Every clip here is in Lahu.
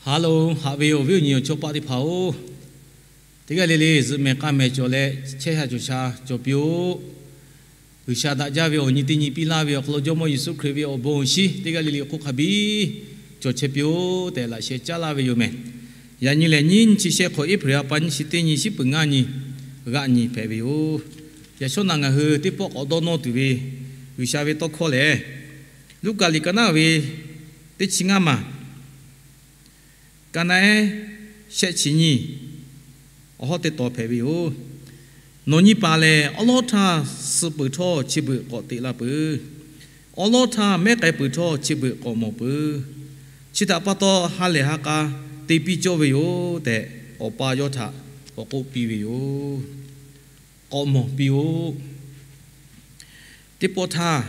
Hello, haꞈ ve awˬ viˉ awˬ nyi awˬ chawˇ paˆ teˇ hpaˍ-oˬ, teˇ g'aˇ le le zuhꞈ mehˍ k'aˇ mehˍ cawˬ leh chehˇ sha cawˬ sha cawˬ piˇ-oˆ. G'uiˬsha daꞈ jaˇ ve awˬ nyi teˇ nyi piˇ laˇ ve awˬ hk'aw lo Jawˇmawˇ Yeˍsuˆ Hkriꞈ ve awˬ bon awˬ shinˉ teˇ g'aˇ le le hk'oˆ hk'a biˇ cawˬ chehˇ piˇ-oˆ tehꞈ laꞈ sheh caˉ laˇ ve yoˬ mehˍ. Yaꞈ nyi lehˬ, nyiˇ chi shehˆ hk'awꞈ April ha pa nyiˇ chi teˇ nyi shiˉ peuˬ ngaˇ nyi g'aˆ nyi hpehꞈ ve yoˬ. Yaꞈ shawˉ naꞈ ngaˬ hui teˇ pawˆ k'awꞈ dawˇ nawˇ tuˬ ve G'uiˬsha ve tawˇ hkawˇ lehˬ, Luˉkaꞈ liꞈ ka naˉ ve teˇ chi ngaˇ maˬ ka naˉ ehˉ shehˆ chi nyiˇ awˬ hawˉ teˇ taw hpehꞈ ve yoˬ. Nawˬ nyi paˍ lehˬ, awˉ lawˉ htaˇ suh peuˬ htawˇ chi beuꞈ k'awꞈ teꞈ la peuˬ. Awˉ lawˉ htaˇ mehˉ k'ai peuˬ htawˇ chi beuꞈ k'awꞈ mawˬ peuˬ. Chi htaꞈ pa taw ha lehˬ ha k'a te piˇ cawˇ ve yoˬ tehꞈ, awˬ pa yawˇ htaꞈ k'awꞈ k'oˆ piˇ ve yoˬ. K'awꞈ mawˬ piˇ-oˆ. Teˇ pawˆ htaˇ,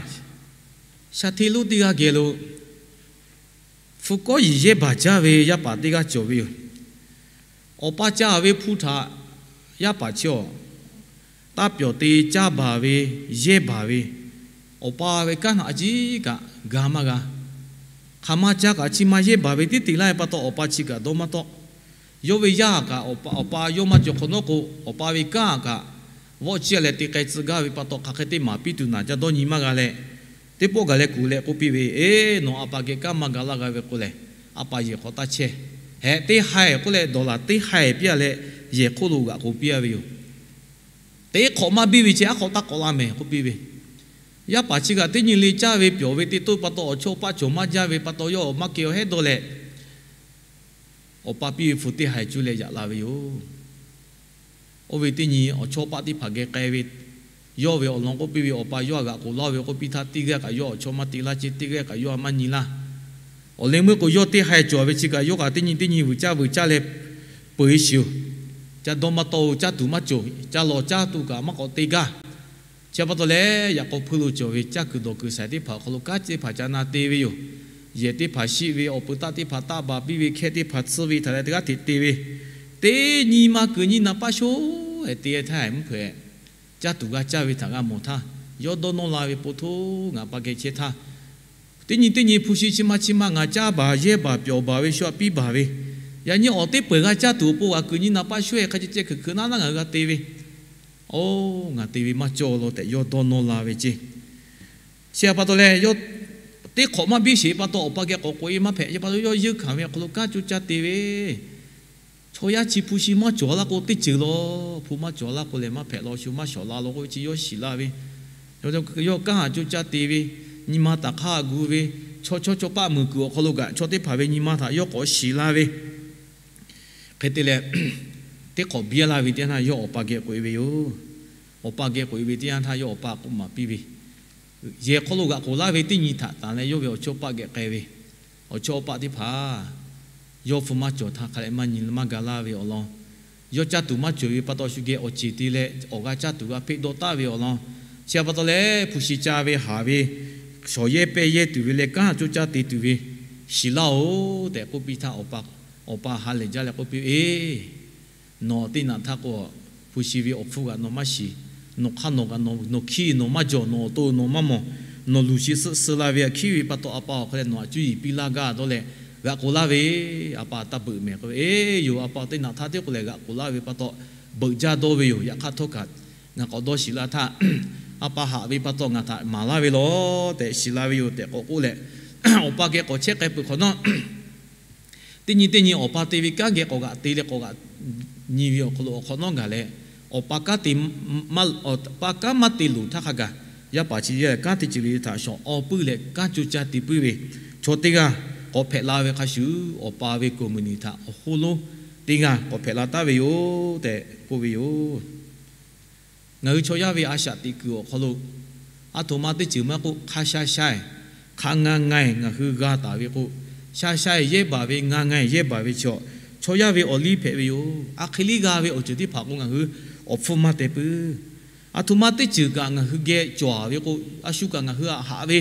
shaˍ hteˇ lonˉ teˇ g'aˇ geh lo hpu kawˉ yiˍ yehˇ baˬ jaˇ ve yaˇ paˍ teˇ g'aˇ cawˬ ve yoˬ. Awˬ pa ca ve hpu htaꞈ yaˇ paˍ chi awˬ taˇ pyawˬ te caˇ baˬ ve, yehˇ baˬ ve, awˬ pa ve kanˉ htaꞈ a ciˉ kaꞈ ga maˇ g'a. Hk'aˬ ma ca kaꞈ chi ma yehˇ baˬ ve tiˉ te laˇ ve pa taw, awˬ pa chi kaꞈ dawˇ maˇ tawˆ. Yawˇ ve yaˇ kaꞈ awˬ pa yawˇ maˇ cawˬ hk'awꞈ nawˉ k'o, awˬ pa ve kanˉ kaꞈ vawˆ ciˇ leh te k'ai tcuh gaˇ ve pa taw, hk'aˬ hk'e te maˍ piˇ tuˬ naˍ ca dawˇ nyi maˇ g'a leh, teˇ pawˆ gaˬ leh kuˬ leh k'oˆ piˇ ve, Eˬ, nawˬ a pa geh kanˉ maˇ ga laˇ g'a ve k'o lehˬ, a pa yehˬ hk'awꞈ taˇ chehˇ. Hehꞈ teˇ haiˬ k'oˆ leh dawˬ laˬ teˇ haiˬ piˇ-a leh, yehˬ hk'oˆ lo g'aꞈ k'oˍ piˇ-a ve yoˬ. Teˇ hk'awꞈ maˇ biˇ ve chi aˉ hk'awꞈ taˇ k'awꞈ la mehˍ k'oˆ piˇ ve. Yaˇ paˍ chi kaꞈ teˇ nyi le caˇ ve pyawˬ ve te toˇ pa taw, awˬ chawˇ paˆ cawˬ maˇ jaˇ ve pa taw, yawˇ maˇ kehˬ awˬ hehˉ dawˇ leh, awˬ pa piˇ ve hpu teˇ haiˬ cuˇ leh yaꞈ la ve yoˬ. Oˇ ve teˇ nyi awˬ chawˇ paˆ teˇ hpaˍ geh k'ai ve, yawˇ ve awˬ lawn k'oˆ piˇ ve, awˬ pa yawˇ htaꞈ g'aꞈ k'oˍ laˇ ve k'oˆ piˇ htaˇ, teˇ g'aˇ kaꞈ yawˇ awˬ chawˇ maˇ te laˇ ce, teˇ g'aˇ kaꞈ yawˇ maˇ nyi laˇ. Awˬ leh meuˇ k'o, yawˇ teˇ haiˬ cawˬ ve chi kaꞈ yawˇ kaꞈ teˇ nyi teˇ nyi vuiˬ caˇ vuiˬ caˇ leh peuˬ-e shiˍ-oˬ. Ca dawˇ maˇ tawˆ-oˬ, caˇ tuˬ maˇ cawˬ, ca lawˬ caˇ tuˬ kaꞈ maˇ k'awꞈ te gaˇ. Chi pa taw leh, yaꞈ k'aw hpuiˇ lo cawˬ ve caˇ kuiˬ dawˬ kuiˬ shaiˍ teˇ hpaˍ awˬ hk'aw lo kanˉ teˇ hpaˍ ca na te ve yoˬ. Yehˬ teˇ hpaˍ shiˆ ve, awˬ pui taˆ teˇ hpaˍ taˆ baˬ piˇ ve, hkehˇ teˇ hpaˍ tsuhˇ ve htaꞈ leh teˇ g'aˇ hteꞈ te ve, teˇ nyi ma kuiˬ nyi naˍ paˇ sho-eˬ te htaˇ, mvuhˇ hpeuꞈ caˇ tuˬ g'a caˇ ve htaꞈ g'a mawˬ htaˇ, yawˇ dawˇ nawˇ la ve po htoˇ ngaˬ pa geh chehˇ htaˇ, teˇ nyi teˇ nyi hpu shi chi ma chi ma ngaˬ caˇ baˬ yehˇ baˬ pyawˬ baˬ ve shu-a piˇ baˬ ve, yaꞈ nyi awˬ teˇ peuˬ g'a caˇ tuˬ awˬ pon g'a kuiˬ nyi naˍ paˇ sho-eˬ hk'a ceh ceh hkui hkui naˉ naˉ ngaˬ hui g'a te ve, Oˬ, ngaˬ te ve maˇ cawˇ law tehꞈ yawˇ dawˇ nawˇ la ve ceˇ. Chi htaꞈ pa taw leh, yawˇ teˇ hk'awꞈ maˇ biˇ sheˍ pa taw, awˬ pa geh k'awꞈ k'oꞈ-e maˇ hpehꞈ. Chi pa taw yawˇ yeunˇ hkanˍ ve awˬ hk'aw lo kanˉ coˇ caˇ te ve, chaw yaˇ chi hpu shi maˇ cawˬ laˇ k'o teˇ ceuˬ law. Hpu maˇ cawˬ laˇ k'o lehˬ maˇ hpehꞈ law, shu maˇ shawˍ la law k'oˆ ve chi yawˇ shiˍ laˇ ve. Yawˇ kanˉ coˇ caˇ te ve, nyi ma taˍ hk'aˇ gu ve, chaw chawˇ chaw paˆ muiˬ kuiˬ awˬ hk'aw lo kaꞈ chaw teˇ hpaˍ ve nyi ma htaꞈ yawˇ k'awꞈ shiˍ laˇ ve. Hk'e te leh, teˇ hk'awꞈ biˇ laˇ ve teˇ yanˇ htaˇ yawˇ awˬ pa geh k'oꞈ-e ve yoˬ. Awˬ pa geh k'oꞈ-e ve teˇ yanˇ htaˇ yawˇ awˬ pa k'oˆ maˍ piˇ ve, yehˬ hk'aw lo g'aꞈ k'oˍ laˇ ve teˇ nyi htaꞈ tanˬ leh yawˇ ve awˬ chawˇ paˆ geh k'ai ve. Awˬ chawˇ paˆ teˇ hpaˍ yawˇ hpu maˇ cawˬ htaˇ hk'a leh maˇ nyi maˇ ga laˇ ve awˬ lawn, yawˇ caˇ tuˬ maˇ cawˬ ve pa taw shu geh awˬ ceˬ te leh awˬ g'a caˇ tuˬ g'a hpeˆ dawˇ taˍ ve awˬ lawn, chi htaꞈ pa taw leh hpu shi ca ve haˍ ve, shawˍ yehˇ pehˇ yehˇ tuˬ ve leh kanˉ coˇ caˇ te tuˬ ve shiˍ laˇ-oˬ tehꞈ k'oˆ piˇ htaˇ, awˬ pa ha lehˬ jaˇ leh k'oˆ piˇ, Eˬ, nawˬ teˇ naꞈ htaˇ k'o, hpu shi ve awˬ hpfuhˇ kaꞈ nawˬ maˇ shiˍ. Nawˬ hk'aˇ nawˬ kaꞈ nawˬ hkiˇ nawˬ maˇ jawˬ, nawˬ awˬ to nawˬ maˇ mawˬ, nawˬ luˬ shi suhˆ suh la ve hk'aˬ hkiˇ ve pa taw, a pa awˬ hk'aw leh nawˬ htaꞈ cuˇ yiˍ piˇ laˇ gaˇ dawˇ leh g'aꞈ k'oˍ laˇ ve. A pa taˇ beuꞈ mehˍ k'oˆ ve, Eˬ yoˬ, a pa teˇ naꞈ htaˇ teˇ k'o lehˬ g'aꞈ k'oˍ laˇ ve pa taw, beuꞈ jaˇ dawˇ ve yoˬ. Yaꞈ hk'aˇ htawˇ kaꞈ ngaˬ k'awꞈ dawˇ shiˍ laˇ htaˇ, a pa haꞈ ve pa taw ngaˬ htaꞈ maˍ laˇ ve law tehꞈ shiˍ la ve yoˬ tehꞈ k'awꞈ k'oˆ leh, awˬ pa geh k'awꞈ chehˇ k'ai peuˬ hk'awꞈ nawˉ, teˇ nyi teˇ nyi awˬ pa te ve kanˉ geh k'awꞈ g'aꞈ te leh k'awꞈ g'aꞈ nyi ve awˬ hk'aw lo awˬ hk'awꞈ nawˉ gaˬ leh, awˬ pa kanˉ te maˇ, awˬ pa kanˉ maˇ te luˬ htaˇ hk'a gaˬ, yaˇ paˍ chi yaˇ kanˉ teˇ ceuˬ le le htaꞈ shawˍ awˇ puiˉ leh kanˉ coˇ caˇ te puiˉ ve chaw teˇ g'aˇ k'awꞈ hpehꞈ la ve hk'a shuˍ, awˬ pa ve company htaꞈ awˬ hoˉ lonˉ teˇ g'aˇ k'awꞈ hpehꞈ la taˍ ve yoˬ tehꞈ k'oˆ ve yoˬ. Ngaˬ hui chaw yaˇ ve a shaꞈ teꞈ kuiˬ awˬ hk'aw lo, aˬ htoꞈ ma teˇ ceuˬ maˇ k'oˆ, hk'a sha sha-eˬ, hk'a nga nga-eˬ ngaˬ hui g'a taˍ ve k'o, sha sha-eˬ yehˇ baˬ ve, nga nga-eˬ yehˇ baˬ ve chaw, chaw yaˇ ve awˬ liˇ hpehꞈ ve yoˬ. A hk'e liˇ g'a ve awˬ ceuˬ teˇ hpaˍ k'o, ngaˬ hui awˬ hpfuhˇ maˇ te puiˉ. Aˬ htoꞈ ma teˇ ceuˬ kaꞈ ngaˬ hui geh cawˬ ve k'o, a shu kaꞈ ngaˬ hui htaꞈ haꞈ ve,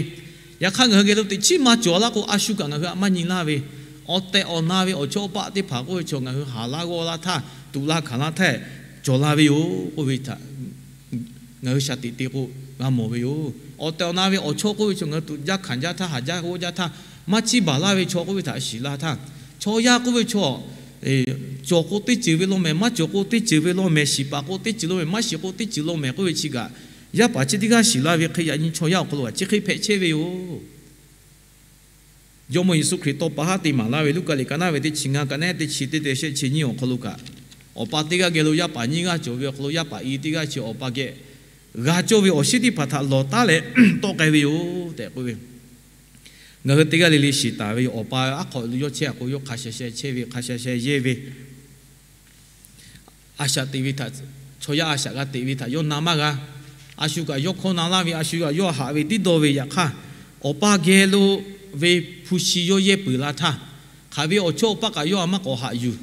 yaꞈ hk'aˇ ngaˬ hui geh lo teꞈ chiˉ maˇ cawˬ laˇ k'o, a shu kaꞈ ngaˬ hui htaꞈ maˇ nyi laˇ ve, awˬ tehˬ awˬ na ve awˬ chawˇ paˆ teˇ hpaˍ k'oˆ ve chaw ngaˬ hui haˍ laˇ g'awˇ laˇ htaˇ, tuꞈ laˇ hkanˍ laˇ htaˇ cawˬ la ve yoˬ k'oˆ ve htaꞈ ngaˬ hui shaˍ teꞈ te k'o g'a mawˬ ve yoˬ. Awˬ tehˬ awˬ na ve awˬ chawˇ k'oˆ ve chaw ngaˬ hui tuꞈ jaˇ hkanˍ jaˇ htaˇ, haˍ jaˇ g'awˇ jaˇ htaˇ, maˇ chiˇ baˬ laˇ ve chaw k'oˆ ve htaꞈ shiˍ laˇ htaˇ, Chaw yaˇ k'oˆ ve chaw, cawˬ k'o teˇ ceuˬ ve law mehˍ, maˇ cawˬ k'o teˇ ceuˬ ve law mehˍ, shiˍ paˍ k'o teˇ ceuˬ law mehˍ, maˇ shiˍ k'o teˇ ceuˬ law mehˍ k'oˆ ve chi kaꞈ, yaˇ paˍ chi teˇ g'aˇ shiˍ la ve hk'e yaꞈ nyi chaw yaˇ awˬ hk'aw lo kaꞈ chi hk'e hpehꞈ chehˇ ve yoˬ. Jawˇmawˇ Yeˍsuˆ Hkriꞈ tawˇ pa haˉ te maˍ laˇ ve Luˉkaꞈ liꞈ ka naˉ ve teˇ chi ngaˇ, ka naˉ teˇ chi teˇ te sheh chi nyiˇ awˬ hk'aw lo kaꞈ, awˬ pa teˇ g'aˇ geh lo yaˇ paˍ nyiˇ g'aˇ cawˬ ve awˬ hk'aw lo yaˇ paˍ i teˇ g'aˇ chi awˬ pa geh g'a cawˇ ve awˬ shinˉ teˇ hpaˍ htaꞈ lawˬ taˉ leh tawˆ k'ai ve yoˬ tehꞈ k'oˆ ve. Ngaˬ hui teˇ g'aˇ le le shiˍ taˍ ve yoˬ. Awˬ pa aˉ hk'aw lo yawˇ chehˇ a k'o, yawˇ hk'a sha sha chehˇ ve, hk'a sha sha yehˇ ve, a shaꞈ teꞈ ve htaꞈ, chaw yaˇ a shaꞈ g'a teꞈ ve htaꞈ yawˇ na maˇ g'a. A shu kaꞈ yawˇ hkawˇ na laˇ ve, a shu kaꞈ yawˇ haꞈ ve tiˉ dawˇ ve. Yaꞈ hk'aˇ, awˬ pa geh lo ve hpu shi yawˇ yehˇ peuˬ la htaˇ, hk'aˬ ve awˬ chawˇ awˬ paˇ kaꞈ yawˇ a maˇ k'awꞈ haꞈ yuˬ.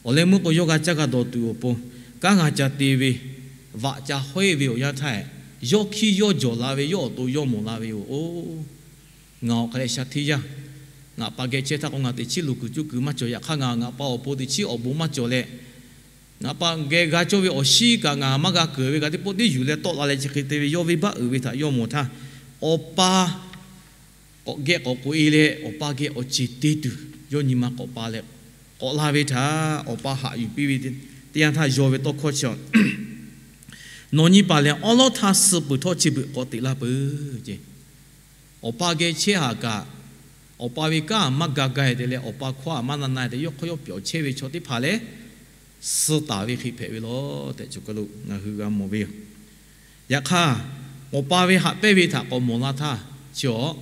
Awˬ leh meuˇ k'o yawˇ g'a caˇ g'a dawˬ tuˬ awˬ pon, kanˉ g'a ca te ve, vaꞈ ca hawehˇ ve awˬ yanˇ htaˇ, yawˇ hkiˇ yawˇ jawˬ la ve, yawˇ awˬ to yawˇ mawˬ la ve yoˬ. Oˬ, ngaˬ awˬ hk'aˬ leh sha hteˇ yaˇ, ngaˬ pa geh chehˇ htaˇ k'o ngaˬ teꞈ chiˉ luˬ kuiˬ cuˇ kuiˬ maˇ cawˬ. Yaꞈ hk'aˇ ngaˬ ngaˬ pa awˬ pon teꞈ chiˉ awˬ bon maˇ cawˬ leh, ngaˬ pa geh g'a cawˇ ve awˬ shinˉ kaꞈ ngaˬ maˇ g'a keunˍ ve kaꞈ teˇ pawˆ teˇ yuˬ leh tawˆ la leh chi hk'e te ve yawˇ venˇbaˆ uiˍ ve htaꞈ yawˇ mawˬ htaˇ, awˬ pa k'awꞈ geh k'awꞈ k'oꞈ e leh awˬ pa geh awˬ ceˬ te tuˬ yawˇ nyi ma k'awꞈ pa leh k'awꞈ la ve htaꞈ awˬ pa haꞈ yuˬ piˇ ve teˇ yanˇ htaˇ yaw ve tawˇ hkawˇ chi a, nawˬ nyi paˍ lehˬ awˉ lawˉ htaˇ suh peuˬ htawˇ chi beuꞈ k'awꞈ teꞈ la peuˬ ce. Awˬ pa geh chehˇ haˍ kaꞈ, awˬ pa ve kanˉ maˇ ga gaˇ te leh awˬ pa hkawˇ a maˇ na na te yawˇ hk'aw yawˇ pyawˬ chehˇ ve chaw teˇ hpaˍ lehˬ, suh taˍ ve hk'e hpehꞈ ve law tehꞈ chaw kaˬ lo ngaˬ hui g'a mawˬ ve yoˬ. Yaꞈ hk'aˇ, awˬ pa ve haꞈ pehnˇ ve htaꞈ k'awꞈ mawˬ la htaˇ chi awˬ,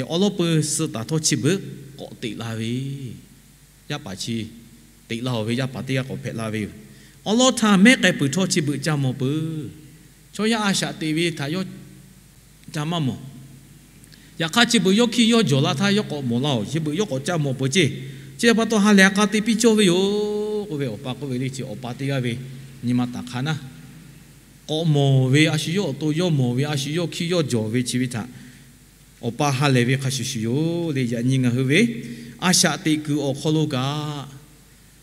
awˉ lawˉ peu suh taˍ htawˇ chi beuꞈ k'awꞈ teꞈ la ve, yaˇ paˍ chi teꞈ la-oˬ ve yaˇ paˍ teˇ g'aˇ k'awꞈ hpehꞈ la ve yoˬ. Awˉ lawˉ htaˇ mehˉ k'ai peuˬ htawˇ chi beuꞈ ca mawˬ peuˬ. Chaw yaˇ a shaꞈ teꞈ ve htaꞈ yawˇ ca maˇ mawˬ. Yaꞈ hk'aˇ chi beuꞈ yawˇ hkiˇ yawˇ jawˬ la htaˇ yawˇ k'awꞈ mawˬ la-oˬ, chi beuꞈ yawˇ k'awꞈ ca mawˬ peuˬ ce. Chi pa taw ha lehˬ a k'a te piˇ cawˇ ve yoˬ k'oˆ ve awˬ pa k'oˆ ve le. Chi awˬ pa teˇ g'aˇ ve nyi ma taˍ hk'a naˉ, k'awꞈ mawˬ ve a shu yawˇ awˬ to yawˇ mawˬ ve, a shu yawˇ hkiˇ yawˇ jawˬ ve chi ve htaꞈ awˬ pa ha lehˬ ve hk'a shuˍ shuˍ yoˬ le. Yaꞈ nyi ngaˬ hui ve a shaꞈ teꞈ kuiˬ awˬ hk'aw lo kaꞈ,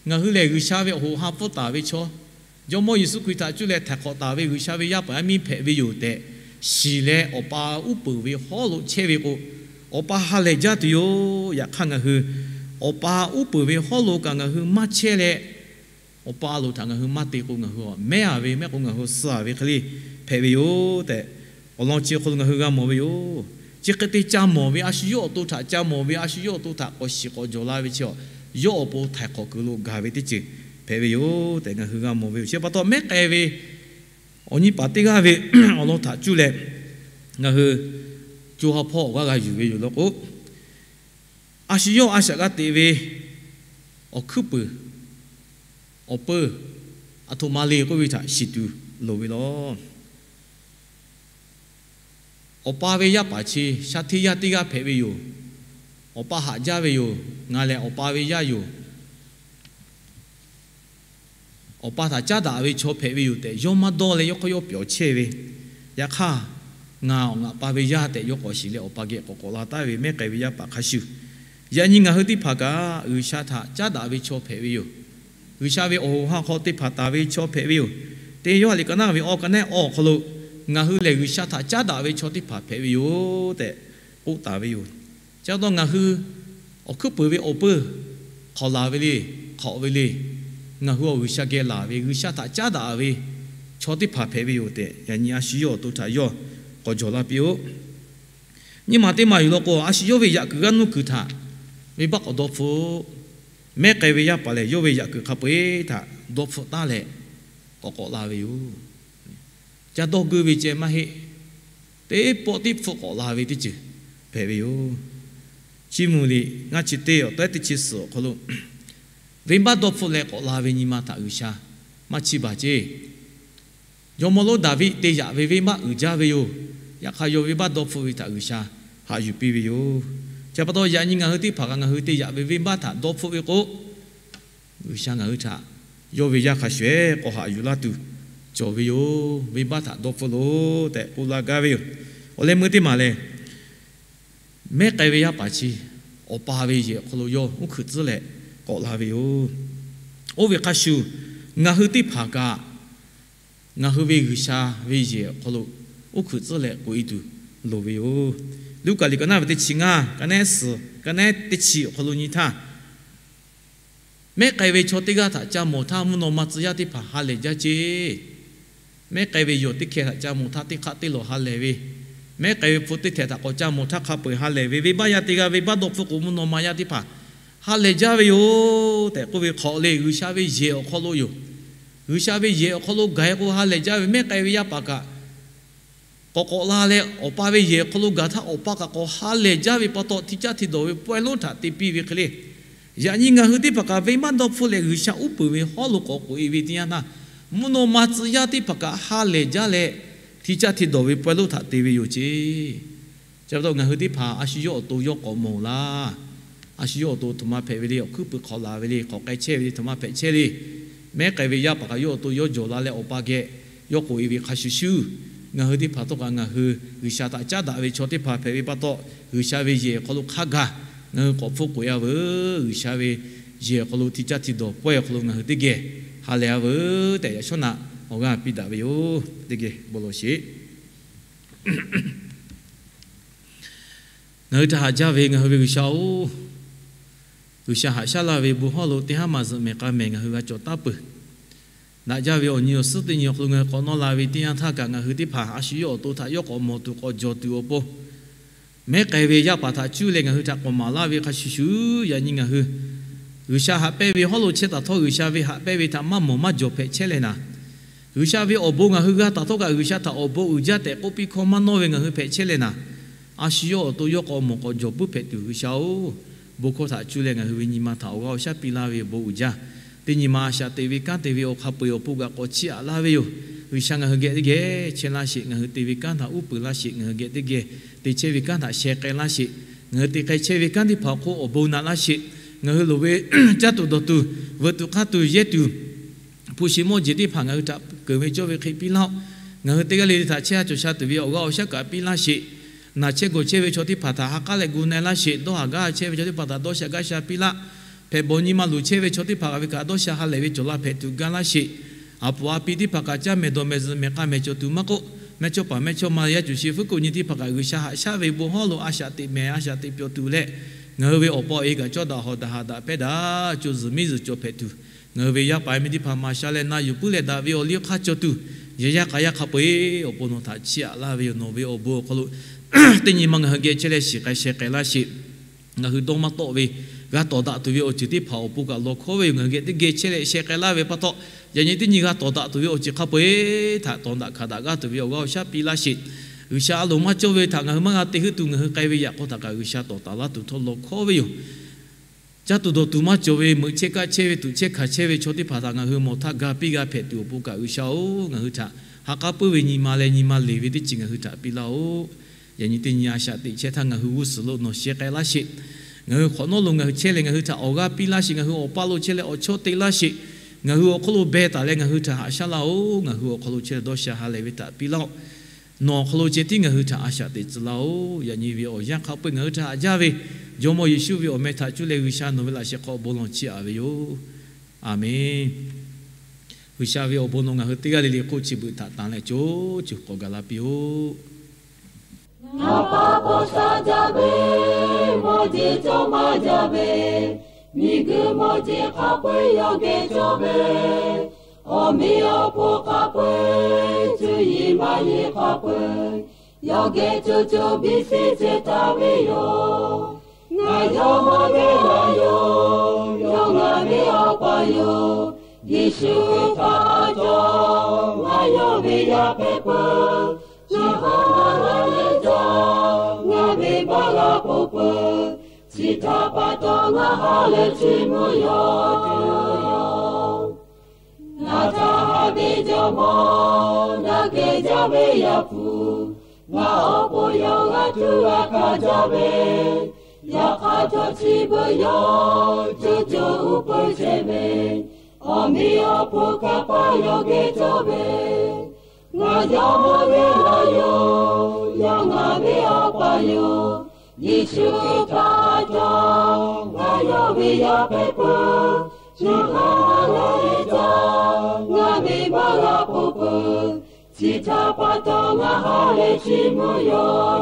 ngaˬ hui lehˬ G'uiˬsha ve awˬ hoꞈ ha pfuhˇ taˍ ve chaw, Jawˇmawˇ Yeˍsuˆ Hkriꞈ htaꞈ cuˇ leh htaiˍ hk'awꞈ taˍ ve G'uiˬsha ve yaˇ paˍ yaˇ miˇ hpehꞈ ve yoˬ tehꞈ shiˍ leh awˬ pa uˉ peunˍ ve hawˉ lo chehˇ ve k'o, awˬ pa ha lehˬ jaˇ tuˬ yoˬ. Yaꞈ hk'aˇ ngaˬ hui awˬ pa uˉ peunˍ ve hawˉ lo kaꞈ ngaˬ hui maˇ chehˇ leh, awˬ pa lo htaꞈ ngaˬ hui maˇ te k'o, ngaˬ hui mehˉ a ve mehˉ k'o ngaˬ hui suh a ve hk'e le hpehꞈ ve yoˬ tehꞈ, awˬ lawn chi awˬ hk'aw lo ngaˬ hui g'a mawˬ ve yoˬ. Chi hk'e te ca mawˬ ve a shu yawˇ awˬ to htaꞈ ca mawˬ ve a shu yawˇ awˬ to htaꞈ k'awꞈ shiˍ k'awꞈ jawˬ la ve chi a, yawˇ awˬ pon htaiˍ hk'awꞈ kuiˬ lo gaˬ ve teˇ ceuˬ hpehꞈ ve yoˬ tehꞈ ngaˬ hui g'a mawˬ ve yoˬ. Chi pa taw mehˉ k'ai ve awˬ nyi paˍ teˇ g'aˇ ve awˬ lawn htaꞈ cuˇ leh ngaˬ hui co ha hpawˇ awˬ g'aˇ g'a yuˬ ve yoˬ law k'o, a shu yawˇ a shaꞈ g'a teꞈ ve awˬ hkuiˉ puiˍ, awˬ peuˇ, aˬ htoꞈ ma le k'oˆ ve htaꞈ shiˍ tuˬ loˍ ve law. Awˬ pa ve yaˇ paˍ chi sha hteˇ yaˇ teˇ g'aˇ hpehꞈ ve yoˬ. Awˬ pa haꞈ jaˇ ve yoˬ. Ngaˬ lehˬ awˬ pa ve yaˇ yoˬ. Awˬ pa htaꞈ caˉ daꞈ ve chaw hpehꞈ ve yoˬ tehꞈ yawˇ maˇ dawˇ leh yawˇ hk'aw yawˇ pyawˬ chehˇ ve. Yaꞈ hk'aˇ, ngaˬ awˬ ngaˬ pa ve yaˇ tehꞈ yawˇ k'awꞈ shiˍ leh awˬ pa geh k'awꞈ k'awꞈ la taˉ ve mehˉ k'ai ve yaˇ paˍ hk'a shuˍ, yaꞈ nyi ngaˬ hui teˇ hpaˍ kaꞈ G'uiˬsha htaꞈ caˉ daꞈ ve chaw hpehꞈ ve yoˬ. G'uiˬsha ve awˬ hoꞈ ha hk'aw teˇ hpaˍ taˍ ve chaw hpehꞈ ve yoˬ. Teˇ Yoˇhanˬ liꞈ ka naˉ ve awˬ ka naˉ awˬ hk'aw lo, ngaˬ hui lehˬ G'uiˬsha htaꞈ caˉ daꞈ ve chaw teˇ hpaˍ hpehꞈ ve yoˬ tehꞈ k'oˆ taˍ ve yoˬ. Chi pa taw ngaˬ hui awˬ hkuiˉ puiˍ ve awˬ peuˇ hk'awꞈ laˬ ve le, hk'awꞈ ve le. Ngaˬ hui awˬ G'uiˬsha geh laˬ ve G'uiˬsha htaꞈ caˉ daꞈ ve chaw teˇ hpaˍ hpehꞈ ve yoˬ tehꞈ, yaꞈ nyi a shu yawˇ awˬ to htaꞈ yawˇ k'awꞈ jawˬ la piˇ-oˆ. Nyiˇ maˬ teˇ maˬ yuˬ law k'o, a shu yawˇ ve yaꞈ kuiˬ g'aˇ nuˇ kuiˬ htaꞈ venˇbaˆ k'awꞈ dawˇ hpfuhˆ. Mehˉ k'ai ve yaˇ paˍ lehˬ, yawˇ ve yaꞈ kuiˬ hk'a peu-eˬ htaꞈ dawˇ hpfuhˆ taˉ leh k'awꞈ k'awꞈ la ve yoˬ. Ca dawˇ geuˇ ve ceh maˇ heˆ. Teˇ pawˆ teˇ hpfuhˆ k'awꞈ la ve teˇ ceuˬ hpehꞈ ve yoˬ. Chiˇ mvuh liꞈ ngaˇ chi teˇ awˬ tawehˉ teˇ chi suhˍ awˬ hk'aw lo, venˇbaˆ dawˇ hpfuhˆ leh k'awꞈ la ve nyi ma htaꞈ G'uiˬsha maˇ chiˇ baˬ ceˇ. Jawˇmawˇ lonˉ Daˍviˆ te yaꞈ ve venˇbaˆ uiˍ jaˇ ve yoˬ. Yaꞈ hk'aˇ, yawˇ venˇbaˆ dawˇ hpfuhˆ ve htaꞈ G'uiˬsha haꞈ yuˬ piˇ ve yoˬ. Chi pa taw, yaꞈ nyi ngaˬ hui teˇ hpaˍ kaꞈ ngaˬ hui te yaꞈ ve venˇbaˆ htaꞈ dawˇ hpfuhˆ ve k'o, G'uiˬsha ngaˬ hui htaꞈ yawˇ ve yaˇ hk'a shuˍ-eˬ k'awꞈ haꞈ yuˬ laˇ tuˬ cawˬ ve yoˬ. Venˇbaˆ htaꞈ dawˇ hpfuhˆ loˬ tehꞈ k'oˆ laˇ gaˇ ve yoˬ. Awˬ leh meuˇ teˇ maˬ lehˬ, mehˉ k'ai ve yaˇ paˍ chi awˬ pa ve yehˬ awˬ hk'aw lo yawˇ uˉ hkuiꞈ tcuhˉ leh k'awꞈ la ve yoˬ. Oˇ ve hk'a shuˍ, ngaˬ hui teˇ hpaˍ kaꞈ ngaˬ hui ve G'uiˬsha ve yehˬ awˬ hk'aw lo uˉ hkuiꞈ tcuhˉ leh k'oꞈ-e tuˬ loˍ ve yoˬ. Luˉkaꞈ liꞈ ka naˉ ve teˇ chi ngaˇ, ka naˉ suhˍ, ka naˉ teˇ chi awˬ hk'aw lo nyi htaˇ, Mehˉ k'ai ve chaw teˇ g'aˇ htaꞈ ca mawˬ htaˇ, mvuhˇ naw ma tcuh yaˇ teˇ hpaˍ ha lehˬ jaˇ ceˇ. Mehˉ k'ai ve yawˬ teˇ hkeh htaꞈ ca mawˬ htaˇ, teˇ hk'aˆ teˇ lawˬ ha lehˬ ve, mehˉ k'ai ve hpu teˇ htehꞈ htaꞈ k'awꞈ ca mawˬ htaˇ, hk'a peu-eˬ ha lehˬ ve, venˇbaˆ yaˇ teˇ g'aˇ, venˇbaˆ dawˇ hpfuhˆ k'o, mvuhˇ naw ma yaˇ teˇ hpaˍ ha lehˬ jaˇ ve yoˬ tehꞈ k'oˆ ve hk'awꞈ le. G'uiˬsha ve yehˬ awˬ hk'aw lo yoˬ. G'uiˬsha ve yehˬ awˬ hk'aw lo gaˬ-e k'o ha lehˬ jaˇ ve, mehˉ k'ai ve yaˇ paˍ kaꞈ k'awꞈ k'awꞈ la leh, awˬ pa ve yehˬ awˬ hk'aw lo gaˬ htaˇ, awˬ pa kaꞈ k'awꞈ ha lehˬ jaˇ ve pa taw, hti caˇ hti dawˬ ve pawehˇ lonˉ htaꞈ te piˇ ve hk'e le. Yaꞈ nyi ngaˬ hui teˇ hpaˍ kaꞈ venˇbaˆ dawˇ hpfuhˆ leh G'uiˬsha uˉ peunˍ ve hawˉ lo k'awꞈ k'oꞈ-e ve teˇ yanˇ htaˇ, mvuhˇ naw ma tcuh yaˇ teˇ hpaˍ kaꞈ ha lehˬ jaˇ leh, hti caˇ hti dawˬ ve pawehˇ lonˉ htaꞈ te ve yoˬ ceˇ. Chi pa taw ngaˬ hui teˇ hpaˍ a shu yawˇ awˬ to yawˇ k'awꞈ mawˬ laˇ. A shu yawˇ awˬ to htoꞈ ma hpehꞈ ve le, awˬ hkuiˉ puiˍ hk'awꞈ laˬ ve le, hk'awꞈ k'ai chehˇ ve le, htoꞈ ma hpehꞈ chehˇ le. Mehˉ k'ai ve yaˇ paˍ kaꞈ yawˇ awˬ to yawˇ jawˬ la leh, awˬ pa geh yawˇ k'oꞈ-e ve hk'a shuˍ shuˍ, ngaˬ hui teˇ hpaˍ htawˇ kaꞈ ngaˬ hui G'uiˬsha htaꞈ caˉ daꞈ ve chaw teˇ hpaˍ hpehꞈ ve pa taw, G'uiˬsha ve yehˬ awˬ hk'aw lo hk'a gaˬ ngaˬ hui k'awꞈ hpfuhˆ k'oꞈ-e-a veuˬ. G'uiˬsha ve yehˬ awˬ hk'aw lo hti caˇ hti dawˬ pawehˇ awˬ hk'aw lo ngaˬ hui teˇ geh ha lehˬ-a veuˬ tehꞈ, yaꞈ shawˉ naꞈ awˬ g'aˇ piˇ daꞈ ve yoˬ. Teˇ geh bon lawˬ sheˍ. Ngaˬ hui htaꞈ haꞈ jaˇ ve ngaˬ hui ve G'uiˬsha-oˬ, G'uiˬsha haꞈ shaˉ laˇ ve bon hawˉ lo teˇ haˉ maˬ zuhꞈ mehˬ k'a mehˬ ngaˬ hui g'a cawˬ taˉ peuˬ. Daꞈ jaˇ ve awˬ nyi awˬ suhˉ teˇ nyi awˬ hk'aw lo ngaˬ hui k'awꞈ nawˇ la ve teˇ yanˇ htaˇ kaꞈ, ngaˬ hui teˇ hpaˍ a shu yawˇ awˬ to htaꞈ yawˇ k'awꞈ mawˬ tuˬ k'awꞈ jawˬ tuˬ awˬ pon, mehˉ k'ai ve yaˇ paˍ htaꞈ cuˇ leh ngaˬ hui htaꞈ k'awꞈ maˍ laˇ ve hk'a shuˍ shuˍ, yaꞈ nyi ngaˬ hui G'uiˬsha haꞈ pehnˇ ve hawˉ lo chehˇ taˍ htawˇ, G'uiˬsha ve haꞈ pehnˇ ve htaꞈ maˇ mawˬ maˇ jawˬ hpehꞈ chehˇ leh naˍ, G'uiˬsha ve awˬ bon ngaˬ hui g'a taˍ htawˇ kaꞈ, G'uiˬsha htaꞈ awˬ bon uiˍ jaˇ tehꞈ k'oˆ piˇ hkawˇ maˇ nawˇ ve ngaˬ hui hpehꞈ chehˇ leh naˍ, a shu yawˇ awˬ to yawˇ k'awꞈ mawˬ k'awꞈ jawˬ puiˉ hpehꞈ tuˬ, G'uiˬsha-oˬ, bon hkawˇ htaꞈ cuˇ leh ngaˬ hui ve nyi ma htaꞈ awˬ g'aˇ awˬ shaˉ piˇ laˇ ve yoˬ. Bon uiˍ jaˇ. Teˇ nyi ma a shaꞈ teꞈ ve kanˉ te ve awˬ hk'a peu-eˬ awˬ pon kaꞈ k'awꞈ chiˇ aꞈ laˇ ve yoˬ. G'uiˬsha ngaˬ hui geh teˇ geh chehˇ laˇ sheˍ. Ngaˬ hui te ve kanˉ htaꞈ uˉ peunˍ laˇ sheˍ. Ngaˬ hui geh teˇ geh te chehˇ ve kanˉ htaꞈ sheh k'ai laˇ sheˍ. Ngaˬ hui te k'ai chehˇ ve kanˉ teˇ hpaˍ awˬ hk'oˆ awˬ bon naꞈ laˇ sheˍ. Ngaˬ hui loˍ ve caˇ tuˬ dawˬ tuˬ, veuꞈ tuˬ hk'aˇ tuˬ yehˇ tuˬ, hpu shi mawˇ jeˬ teˇ hpaˍ ngaˬ hui htaꞈ keunˍ ve cawˇ ve hk'e piˇ laˇ-oˆ. Ngaˬ hui teˇ g'aˇ le le htaꞈ chehˇ ha cawˬ sha tuˬ ve awˬ g'aˇ awˬ shaˉ kaꞈ piˇ laˇ sheˍ. Naˬ chehˇ gawˬ chehˇ ve chaw teˇ hpaˍ htaꞈ ha k'aˉ leh gu na-e laˇ sheˍ. Dawˇ haˍ gaˇ chehˇ ve chaw teˇ hpaˍ htaꞈ dawˇ sha gaˇ sha piˇ laˇ. Hpehꞈ bawˬ nyi ma luˬ chehˇ ve chaw teˇ hpaˍ kaꞈ ve kaꞈ dawˇ sha ha lehˬ ve cawˬ la hpehꞈ tuˬ gaˇ laˇ sheˍ. A puˍ a pi teˇ hpaˍ kaꞈ caˇ mehˍ dawˬ mehˍ zuhꞈ mehˍ k'a mehˍ cawˬ tuˬ maˇ k'oˆ, mehˇchawˇpaˍ mehˇchawˇma yaˇ cuˬ shi fuˉ kuꞈ nyi teˇ hpaˍ kaꞈ G'uiˬsha haꞈ shaˉ ve bon hawˉ lo a shaꞈ teꞈ mehˍ a shaꞈ teꞈ pyawˬ tuˬ leh, ngaˬ hui ve awˬ pa awˬ e kaꞈ cawˇ daꞈ hawꞈ daꞈ haꞈ daꞈ hpehˇ daꞈ, co zuhˬ miˉ zuhˬ cawˬ hpehꞈ tuˬ, ngaˬ hui ve yaˇ paˍ miˇ teˇ hpaˍ maˍ sha leh na yuˬ puiˉ leh daꞈ ve awˬ liˇ awˬ hk'aˇ cawˬ tuˬ, yehˬ yaˇ k'a yaˇ hk'a peu-eˬ awˬ pon nawˬ htaꞈ chiˇ aꞈ laˇ ve yoˬ. Nawˬ ve awˬ bon awˬ hk'aw lo teˇ nyi ma ngaˬ hui geh chehˇ leh shiˍ k'ai sheh k'ai laˇ sheˍ. Ngaˬ hui dawˇ maˇ tawˆ ve g'a tawˍ daꞈ tuˬ ve awˬ ceuˬ teˇ hpaˍ awˬ pon kaꞈ lawˬ hkawˉ ve yoˬ. Ngaˬ hui geh teˇ geh chehˇ leh sheh k'ai laˇ ve pa taw, yaꞈ nyi teˇ nyi g'a tawˍ daꞈ tuˬ ve awˬ ceuˬ hk'a peu-eˬ htaꞈ tawˍ daꞈ hkanˍ daꞈ g'aˇ tuˬ ve awˬ g'aˇ awˬ shaˉ piˇ laˇ sheˍ. G'uiˬsha a loˍ maˇ cawˇ ve htaꞈ ngaˬ hui maˇ g'a te heuˆ tuˬ, ngaˬ hui k'ai ve yaꞈ k'aw htaꞈ kaꞈ G'uiˬsha tawˍ taˍ laˇ tuˬ htawˇ lawˬ hkawˉ ve yoˬ. Caˇ tuˬ dawˬ tuˬ maˇ cawˬ ve meuꞈ chehˇ kaˆ chehˇ ve tuꞈ chehˇ hkanˍ chehˇ ve chaw teˇ hpaˍ htaꞈ ngaˬ hui mawˬ htaˇ ga piˇ g'a hpehꞈ tuˬ awˬ pon kaꞈ G'uiˬsha-oˬ, ngaˬ hui htaꞈ ha k'aˉ puiˉ ve nyi ma leh nyi ma leˬ ve teˇ ceuˬ ngaˬ hui htaꞈ piˇ laˇ-oˆ. Yaꞈ nyi teˇ nyi a shaꞈ teꞈ chehˇ htaˇ ngaˬ hui g'uˇ suhˍ lo nawˬ sheh k'ai laˇ sheˍ. Ngaˬ hui hk'awꞈ nawˉ lo ngaˬ hui chehˇ leh ngaˬ hui htaꞈ awˬ g'aˇ piˇ laˇ sheˍ. Ngaˬ hui awˬ pa lo chehˇ leh awˬ chawˇ te laˇ sheˍ. Ngaˬ hui awˬ hk'aw lo beh taˍ leh ngaˬ hui htaꞈ haꞈ shaˉ laˇ-oˆ. Ngaˬ hui awˬ hk'aw lo chehˇ leh dawˇ sha ha lehˬ ve htaꞈ piˇ laˇ-oˆ. Nawˬ awˬ hk'aw lo ceh tiˉ ngaˬ hui htaꞈ a shaꞈ teꞈ tcuh laˇ-oˆ. Yaꞈ nyi ve awˬ yanˇ hk'a peu-eˬ ngaˬ hui htaꞈ haꞈ jaˇ ve Jawˇmawˇ Yeˍsuˆ ve awˬ meh htaꞈ cuˇ leh G'uiˬsha nawˬ ve laꞈ sheh hk'aw bon lawˬ chiˇ aꞈ ve yoˬ. Aˬmenˍ. G'uiˬsha ve awˬ bon nawˬ ngaˬ hui teˇ g'aˇ le le hk'oˆ chi beuꞈ htaꞈ tanˍ leh co co k'awꞈ gaˬ la piˇ-oˆ. Ngaˬ pa paw sha jaˇ ve, mawˇ jeˬ cawˇ maˇ jaˇ ve, miˬguiˬ mawˇ jeˬ hk'a peu-eˬ yawˇ geh cawˇ ve, awˬ meꞈ awˬ hponˇ hk'a peu-eˬ, cuˇ yiˍ maˇ yiˍ hk'a peu-eˬ, yawˇ geh co co biˇ sheˍ ceh taˍ ve yoˬ. Ngaˬ yawˇ mawˇ ve laˇ yoˬ. Yawˇ ngaˬ ve Awˬ pa yoˬ. Yeˍsuˆ htaꞈ cawˬ, ngaˬ yawˇ ve yaˇ hpehꞈ peuˬ. Chi hk'aˇ ngaˬ leh jaˇ, ngaˬ ve baˆ g'a k'oˆ peuˬ. Chi htaꞈ pa taw ngaˬ ha lehˬ chiˇ mvuh yoˬ. Ngaˬ htaꞈ haꞈ ve Jawˇmawˇ, ngaˬ geh jaˇ ve Yaˇ hpu, ngaˬ awˬ pon yawˇ g'a tuˬ g'a hkanˍ jaˇ ve, yaꞈ hk'aˇ htawˇ chi beuꞈ yawˇ co co uˉ peunˍ chehˇ ve, awˬ meꞈ awˬ hponˇ hk'a peu-eˬ yawˇ geh cawˇ ve, ngaˬ yawˇ mawˇ ve laˇ yoˬ. Yawˇ ngaˬ ve Awˬ pa yoˬ. Yeˍsuˆ htaꞈ cawˬ, ngaˬ yawˇ ve yaˇ hpehꞈ peuˬ. Chi hk'aˇ ngaˬ leh jaˇ, ngaˬ ve baˆ g'a k'oˆ peuˬ. Chi htaꞈ pa taw ngaˬ ha lehˬ chiˇ mvuh yoˬ.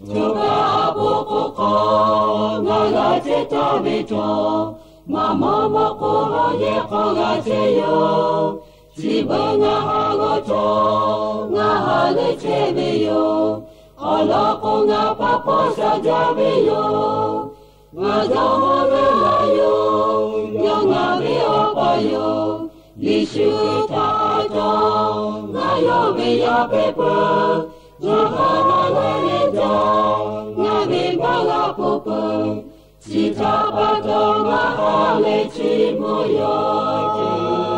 Choˬ kaꞈ a poˍ k'o hk'aw ngaˬ g'a chehˇ taˍ ve chaw, maˇ mawˇ mawˇ k'o, hawˉ yehˇ hk'aw g'a chehˇ yoˬ. Chi beuꞈ ngaˬ haꞈ g'awˇ chaw, ngaˬ haꞈ leuˆ chehˇ ve yoˬ. Awˬ lawn k'o, ngaˬ pa pawˇ sha jaˇ ve yoˬ. Ngaˬ dawˇ hawˉ leuˆ laˇ yoˬ. Yawˇ ngaˬ ve Awˬ pa yoˬ. Yeˍsuˆ htaꞈ cawˬ, ngaˬ yawˇ ve yaˇ hpehꞈ peuˬ. Ngaˬ haꞈ g'awˇ leuˆ ve jaˇ, ngaˬ ve maˇ g'a ponˬ peuˬ. Chi htaꞈ pa taw, maˇ haꞈ leh chi mawˇ yaˇ ce